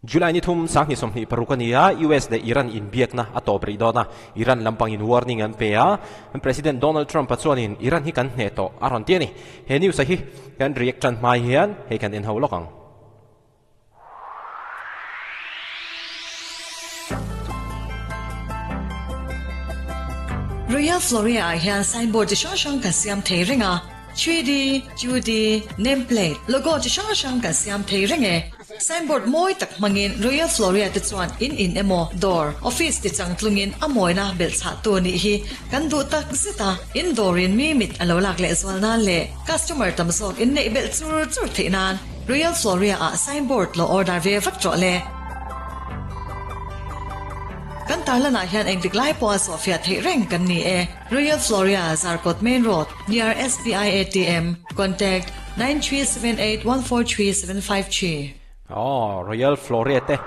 July ni thum sanghnih 26 a ni a, US leh Iran inbiakna a tawp rih dawn a, Iran lampangin warning an pe a, President Donald Trump-a chuanin Iran hi kan hneh tawh a rawn ti a ni. He news-a hi kan react tan hmai hian hei kan en ho lawk ang. Royal Floria ah hian signboard chi hrang hrang kan siam thei reng a, 3D, 2D, name plate, logo chi hrang hrang kan siam thei reng e. Signboard mawi tak hmangin Royal Floria te chuan in in emaw dawr, office ti chang tlungin a mawina belh chhah tu nih hi kan duh tak zet a, in dawrin mi mit a lo lak leh zual nan leh customer tam zawk in neih belh chur chur theih nan Royal Floria ah signboard lo order ve vat rawh le. Kan tarlanah hian engtik lai pawha sawhfiah theih reng kan ni e. Royal Floria, Zarkawt Main Road, near SBI ATM, contact, 9378143753. Aw, Royal Floria te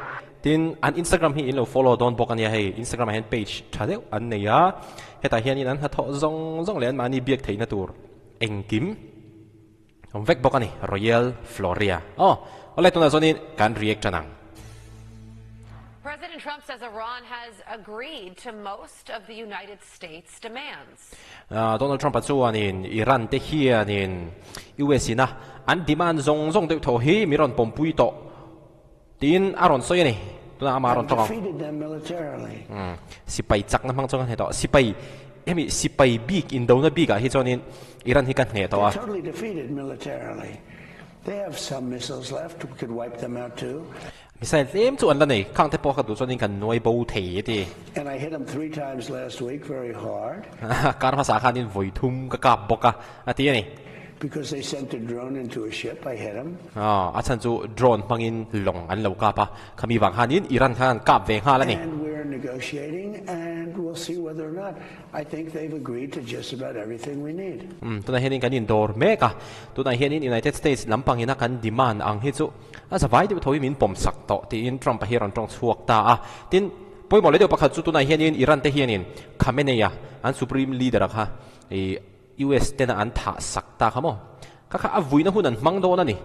tin an Instagram hi in lo follow dawn bawk a nia hei, Instagram ah hian page tha deuh an nei a, hetah hianin an hnathawh zawng zawng leh anmahni biak theihna tur engkim awm vek bawk a ni, Royal Floria. Aw, awle tunah chuanin kan react tan ang. President Trump says Iran has agreed to most of the United States demands. Donald Trump-a chuanin Iran te hianin US ina an demand zawng zawng deuh thaw hi min rawn pawmpui tawh tiin a rawn sawi a ni. Tunah amah a rawn tawk ang. Sipai chakna hmang chuan ka hneh tawh. Sipai hemi sipai bik indona bikah hi chuanin Iran hi ka hneh tawh a. Missile tlem chu an la nei, khang te pawh ka duh chuanin kan nuai bo thei a ti. Kar hmasa khanin vawi thum ka kap bawk a, a ti a ni. A chhan chu drone hmangin lawng an lo kap a, khami vang khanin Iran khan an kap ve nghal a ni. I think they've agreed to just about everything we need. Umm, tunah hianin kan indawr mek a, tunah hianin United States lampangina kan demand ang hi chu a zavai deuh tho hi min pawm sak tawh tiin Trump-a hi a rawn tawng chhuak ta a. Tin, pawimawh leh deuh pakhat chu tunah hianin Iran te hianin Khamenei-a, an supreme leader-a kha ih US tena an thah sak ta kha maw? Kha kha a vuina hun an hmang dawn a ni.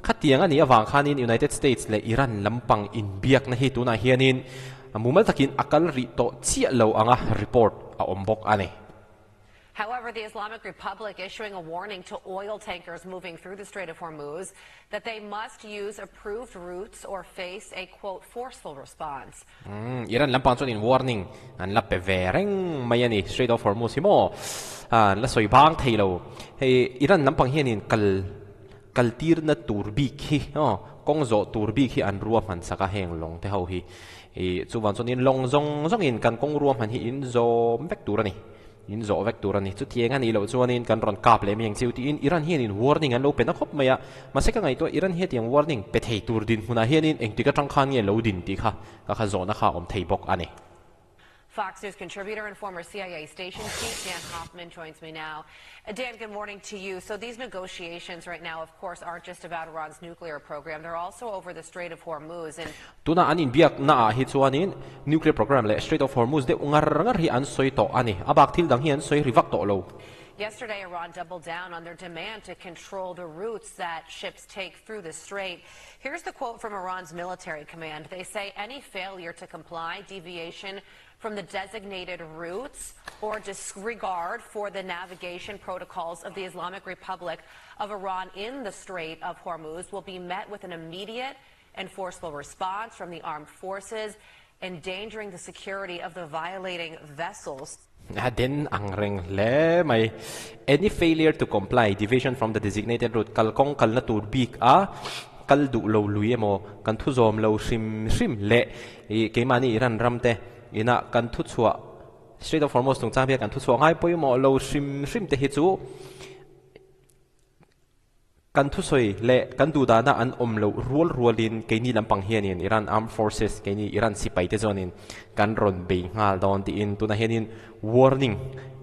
Khatiang a nih avang khanin United States leh Iran lampang inbiakna hi tunah hianin mumal takin a kal rih tawh chiah lo anga report a awm bawk a ni. However, the Islamic Republic issuing a warning to oil tankers moving through the Strait of Hormuz that they must use approved routes or face a, quote, forceful response. Umm, Iran lampang chuan in warning an la pe ve reng mai a ni, Strait of Hormuz hi maw an la sawi bang thei lo. Hei Iran lampang hianin kal kal tirna tur bik hi aw kawng zawh tur bik hi an ruahman sak a heng lawng te ho hi. Ih chuvang chuanin lawng zawng zawngin kan kawng ruahman hi in zawm vek tur a ni. In zawh vek tur a ni. Chutiang a nih loh chuanin kan rawn kap leh mai ang chiu tiin Iran hianin warning an lo pe na khawp mai a. Mahse ka ngaihtuah Iran hi hetiang warning pe thei tur dinhmunah hianin engtik atang khan nge lo din tih kha ka kha zawhna kha a awm thei bawk a ni. Fox News contributor and former CIA station chief Dan Hoffman joins me now. Dan, good morning to you. So these negotiations right now, of course, aren't just about Iran's nuclear program. They're also over the Strait of Hormuz. And Tuna an inbiak naah hi chuanin nuclear program leh Strait of Hormuz deuh ngar ngar hi an sawi tawh a ni. A bak thil dang hi an sawi ri vak tawh lo. Yesterday, Iran doubled down on their demand to control the routes that ships take through the strait. Here's the quote from Iran's military command. They say any failure to comply, deviation from the designated routes, or disregard for the navigation protocols of the Islamic Republic of Iran in the Strait of Hormuz will be met with an immediate and forceful response from the armed forces, endangering the security of the violating vessels. A den ang reng hle mai. Any failure to comply, deviation from the designated route, kalkawng kalna tur bik a kal duh lo lui emaw, kan thu zawm lo hrim hrim leh ih keimahni Iran ram te inah kan thu chhuah Strait of Hormuz chungchang hian kan thu chhuah ngai pawimawh lo hrim hrim te hi chu Kan thusawi leh kan duhdana an awm loh rual rualin keini lampang hianin Iran Armed Forces, keini Iran sipai te chuanin kan rawn bei nghal dawn tiin tunah hianin warning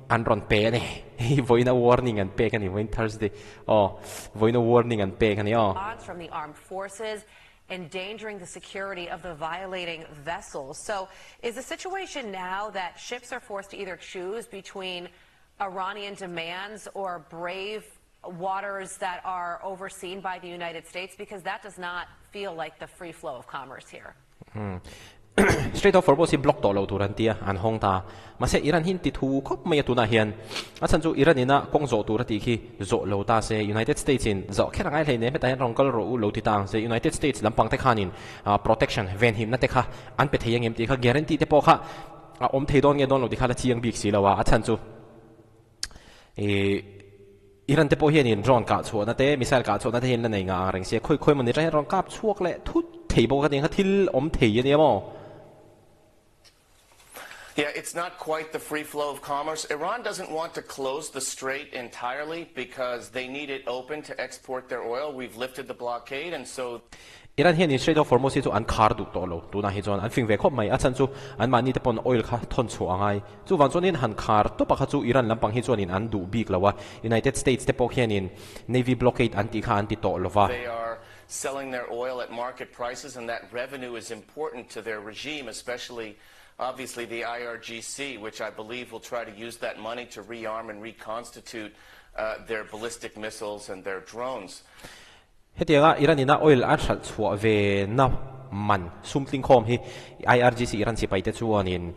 an rawn pe a ni. Hei vawiina warning an pek a ni, vawiin Thursday aw, vawiina warning an pek a ni aw. From the armed forces endangering the security of the violating vessels. So is the situation now that ships are forced to either choose between Iranian demands or brave waters that are overseen by the United States? Because that does not feel like the free flow of commerce here. Strait of Hormuz hi block tawh lo tur an tia, an hawng ta. Mahse Iran hi an ti thu khawp mai a tunah hian. A chhan chu Iran ina kawng zawh tur a tih khi zawh lo ta se, United States in zawh kher a ngai hleinem hetah hian rawn kal rawh u lo ti ta ang se, United States lampang te khanin protection, venhimna te kha an pe thei angem tih kha guarantee te pawh kha a awm thei dawn nge dawn lo tih kha la chiang bik si lo a, a chhan chu ih Iran te pawh hianin drone kah chhuahna te, missile kah chhuahna te hian la nei ngah ang reng sia, khawi khawi mawni atang hian rawn kap chhuak leh thut thei bawk a nia, kha thil awm thei a nia maw? Yeah, it's not quite the free flow of commerce. Iran doesn't want to close the strait entirely because they need it open to export their oil. We've lifted the blockade and so Iran hianin Strait of Hormuz hi chu an khar duh tawh lo. Tunah hi chuan an fing ve khawp mai. A chhan chu anmahni te pawn oil kha thawn chhuah a ngai. Chuvang chuanin han khar tawp a kha chu Iran lampang hi chuanin an duh bik lo a. United States te pawh khianin Navy blockade an tih kha an ti tawh lo va. They are selling their oil at market prices and that revenue is important to their regime, especially obviously the IRGC, which I believe will try to use that money to rearm and reconstitute their ballistic missiles and their drones. Hetianga Iran ina oil an hralh chhuah ve na man sum tlingkhawm hi IRGC Iran sipai te chuanin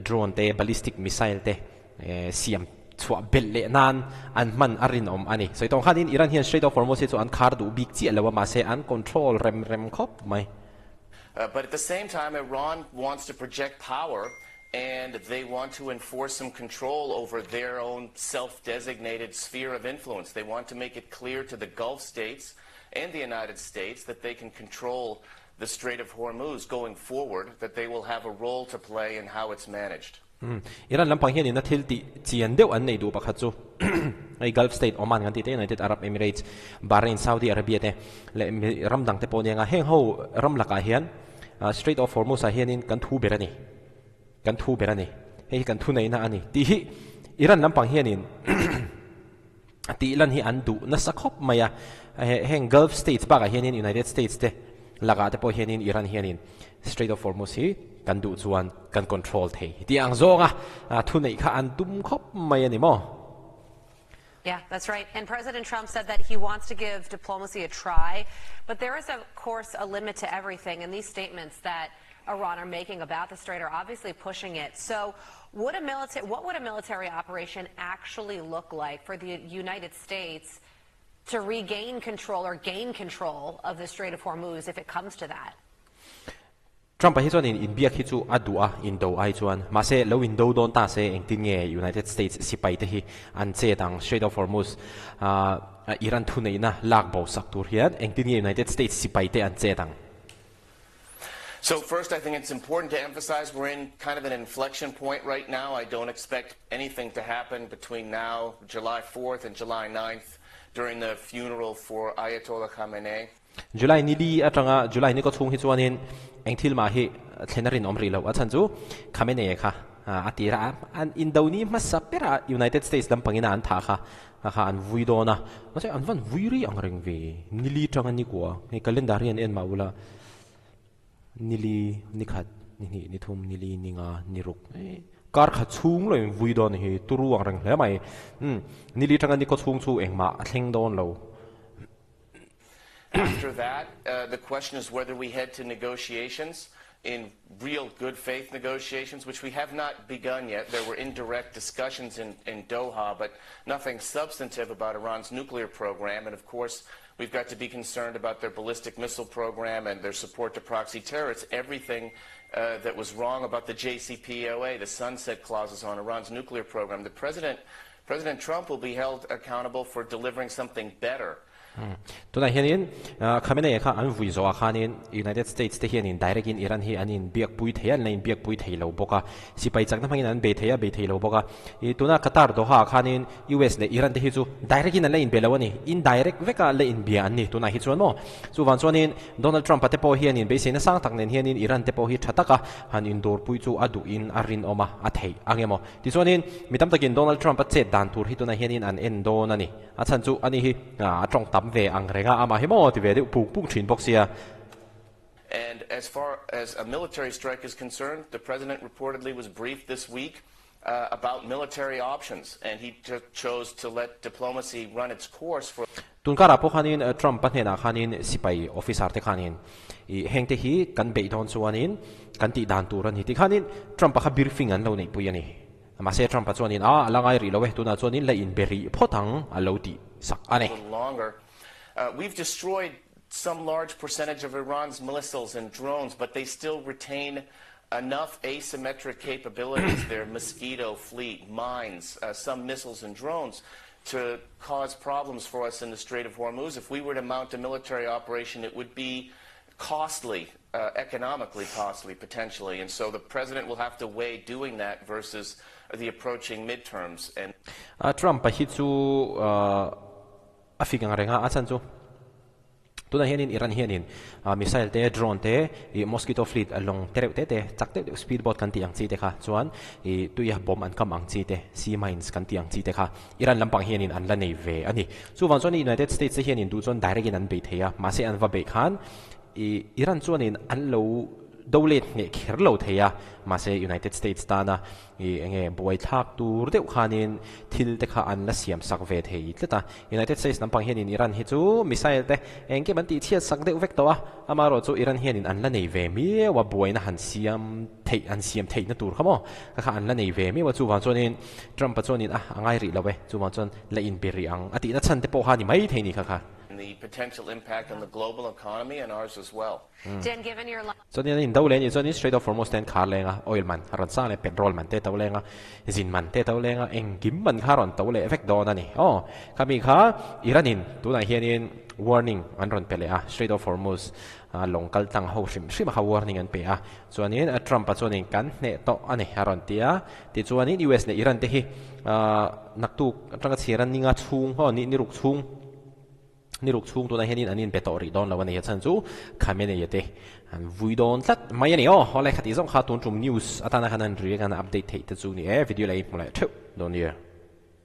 drone te ballistic missile te siam chhuah belh leh nan an hman a rinawm a ni. Sawi tawng khanin Iran hian Strait of Hormuz hi chu an khar duh bik chiah lo a mahse an control rem rem khawp mai. But at the same time Iran wants to project power and they want to enforce some control over their own self-designated sphere of influence. They want to make it clear to the Gulf states and the United States that they can control the Strait of Hormuz going forward, that they will have a role to play in how it's managed. Iran lampang hianin a thil tih chian deuh an nei duh pakhat chu hei Gulf state Oman kan tih te United Arab Emirates, Bahrain, Saudi Arabia te leh ram dang te pawh nia nga heng ho ram lakah hian Strait of Hormuz ah hianin kan thu ber a ni. Kan thu ber a ni. Hei hi kan thu neihna a ni tih hi Iran lampang hianin tih lan hi an duh nasa khawp mai a. Heng Gulf states bakah hianin United States te lakah te pawh hianin Iran hianin Strait of Hormuz hi kan duh chuan kan control thei tih ang zawnga thu neih kha an tum khawp mai a ni maw? Yeah, that's right. And President Trump said that he wants to give diplomacy a try, but there is, of course, a limit to everything. And these statements that Iran are making about the strait are obviously pushing it. So would a military, what would a military operation actually look like for the United States to regain control or gain control of the Strait of Hormuz if it comes to that? Trump-a hi chuanin inbiak hi chu a duh a, indo ai chuan. Mahse, lo indo dawn ta se engtin nge United States sipai te hi an chet ang? Strait of Hormuz a Iran thuneihna lak bo sak tur hian engtin nge United States sipai te an chet ang? So first, I think it's important to emphasize we're in kind of an inflection point right now. I don't expect anything to happen between now, July 4th and July 9th during the funeral for Ayatollah Khamenei. July ni li atanga July ni kaw chhung hi chuanin eng thil mah hi thlen a rinawm rih loh. A chhan chu Khamenei kha a tir a, an indo ni hmasa berah United States lampangin a an thah kha kha an vui dawn a. Mahse an van vui rih ang reng ve, ni li tanga ni kua, hei calendar hi an en mah ula, ni li, ni khat, ni hnih, ni thum, ni li, ni nga, ni ruk, kar khat chhung lo in vui dawn hi turu ang reng hle mai. Umm, ni li tanga ni kaw chhung chu engmah a thleng dawn lo. After that, uh, the question is whether we head to negotiations in real good faith negotiations, which we have not begun yet. There were indirect discussions in, in Doha, but nothing substantive about Iran's nuclear program. And of course, we've got to be concerned about their ballistic missile program and their support to proxy terrorists. Everything uh, that was wrong about the JCPOA, the sunset clauses on Iran's nuclear program. The president, President Trump will be held accountable for delivering something better. Tunah hianin Khamenei kha an vui zawhah khanin United States te hianin direct in Iran hi an inbiak pui thei a, an la inbiak pui thei lo bawk a. Sipai chakna hmangin an bei thei a, bei thei lo bawk a. Ih tuna Qatar Doha ah khanin US leh Iran te hi chu direct in an la inbe lo a ni, indirect veka la inbia an ni tunah hi chuan maw. Chuvang chuanin Donald Trump a te pawh hianin beiseina sang tak nen hianin Iran te pawh hi tha taka han indawrpui chu a duhin a rinawm a, a theih ang emaw. Tichuanin mi tam takin Donald Trump a chet dan tur hi tunah hianin an en dawn a ni. A chhan chu ani hi a tawng tam ve ang reng a, amah hi maw ti ve deuh pung pung thin bawk sia. And as far as a military strike is concerned, the president reportedly was briefed this week. about military options, and he chose to let diplomacy run its course for. Tun karah pawh khanin Trump-a hnenah khanin sipai officer te khanin i hengte hi kan beih dawn chuanin kan tih dan tur a ni tih khanin Trump-a kha briefing an lo neihpui a ni. Mahse Trump-a chuanin a a la ngai rih lo e, tunah chuanin la inbe rih phawt ang a lo tih sak a ni. Longer. We've destroyed some large percentage of Iran's missiles and drones, but they still retain enough asymmetric capabilities, their mosquito fleet, mines, some missiles and drones, to cause problems for us in the Strait of Hormuz. If we were to mount a military operation, it would be costly, economically costly, potentially. And so the president will have to weigh doing that versus the approaching midterms. And Trump-a hi chu a fing ang reng a, a chhan chu Tunah hianin Iran hianin missile te, drone te, ih mosquito fleet lawng te reuh te te, chak deuh deuh speed boat kan tih ang chi te kha chuan ih tuia bomb an kam ang chi te, sea mines kan tih ang chi te kha Iran lampang hianin an la nei ve a ni. Chuvang chuan United States te hianin duh chuan direct in an bei thei a, mahse an va beih khan ih Iran chuanin an lo do let hneh kher lo thei a, mahse United States tana I enge buai thlak tur deuh khanin thil te kha an la siam sak ve thei tlat a. United States lampang hianin Iran hi chu missile te engkim an tihchhiat sak deuh vek tawh a, amaherawh chu Iran hianin an la nei ve miau a, buaina han siam theih an siam theihna tur kha maw kha kha an la nei ve miau a, chuvang chuanin Trump-a chuanin a a ngai rih lo e, chuvang chuan la inbe rih ang a tihna chhan te pawh kha a ni mai thei ni kha kha. The potential impact on the global economy and ours as well. Dan, given your. Chuanin an indo leh a nih chuanin Strait of Hormuz te an khar leng a, oil man a rawn sang leh petrol man te a to leng a, zin man te a to leng a, engkim man kha a rawn to leh vek dawn a ni. Aw, khami kha Iran in tunah hianin warning an rawn pe leh a, Strait of Hormuz lawng kal tlang ho hrim hrim a kha warning an pe a, chuanin Trump a chuanin kan hneh tawh a ni a rawn ti a, tichuanin US leh Iran te hi naktuk atanga chhiar a ninga chhung, aw ni ruk chhung, Ni ruk chhung tunah hianin an inbe tawh rih dawn lo a ni. A chhan chu Khamenei-a te an vui dawn tlat mai a ni aw. Awle khatih zawng kha tun tum news atana khan an react an update theih te chu ni e. Video leh i hmu leh theuh dawn nia.